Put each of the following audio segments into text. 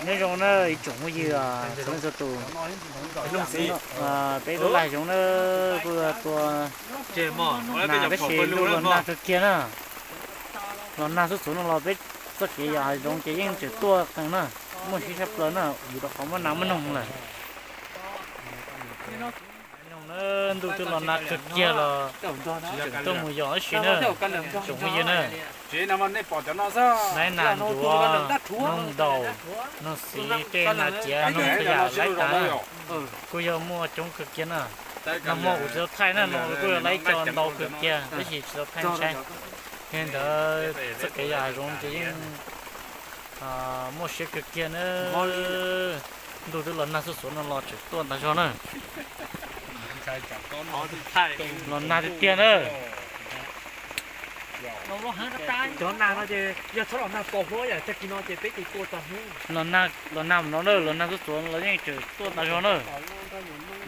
Nyob zoo na ib tsoom phooj ywg txhua leej txhua tus. Peb lub laj zoov na kuj tua nas tab sis ntuj los nag kawg kiag na. Los nag xub xuav no los peb txoj kev yos hav zoov ces yeej tseem tuaj qees na. Muaj siab tshaj plaws na vim rau qhov muaj nas muaj noog lawm. Ntuj twb los nag kawg kiag los tseem tuaj mus yos ib si na, tsoom phooj ywg na. Naiv nas ncuav, noog daus, noog xiv, tej nas ciav noog xwb yam laib tas na. Kuj yog muaj coob kawg kiag na. Nag hmo kuv tsis tau thaij na, no kuj yog laib co ntau kawg kiag tab sis tsis tau thaij saib. Yog li ntawd txoj kev yos hav zoov ces yeej muaj siab kawg kiag na. Ntuj twb los nag xuj xuav no los tseem tuaj ntag zog na. Los nag tiag tiag na. Cov nag no ces yog txhob los nag pos huab yam tag kis no ces peb tus tua tag hnub. Los nag no na, los nag xuj xuav los yeej tseem tuaj ntag zog na.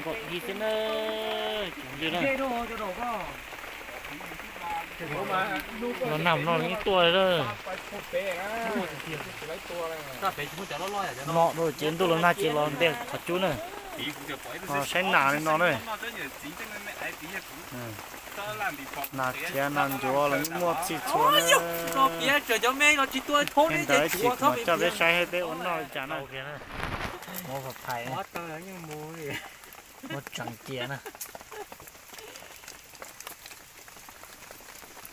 Nkaum hli xwb na. Los nag no yeej tuaj na. Nom rau ces ntuj los nag ces los nte qhov cub na. Saib nas li no na. Nas khiav nas ncuav los yeej muaj txhij txhua na. Li ntawd tsis tau coj peb saib peb ua noj li cas na. Muab phais, muab tseev cia na.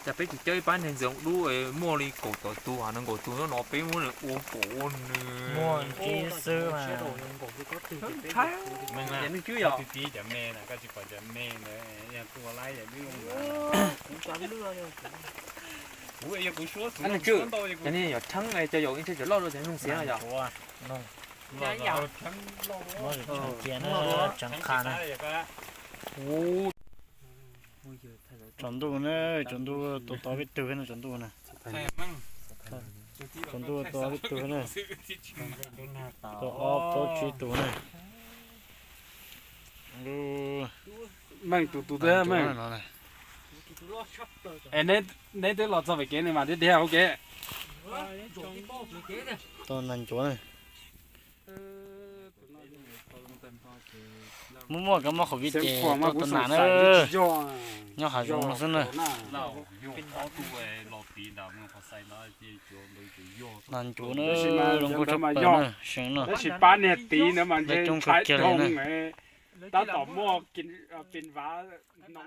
Cas peb tsis coj ib pab neeg ntxeev dub muaj li kaum tawm tus, nees nkaum tus nyob no peb muab nws ua pom ua nws. Muaj ntsib xwb mas. Cov nej yog rheeb cov yog ib txhij cov loj rau cov noog xiav yom. Muab tseev cia na, tseev qha na. Tsaus ntuj na, tsaus ntuj tua tau peb tug na, tsaus ntuj na. Tsaus ntuj tua peb tug na. Tua ob plaub tsib tug na. Meej tus tus twg meej? Es neb twb los txog pem kev ne mas tiag tiag ua ke. Tua nas ncuav na. Muaj muaj kab mob covid ces tua tus nas na. Nyob hav zoov no xwb na. Nas ncuav na, zoo nkauj tshaj plaws na, seev no. Lawv coob kawg kiag li na. Tab tom muaj pin vav no.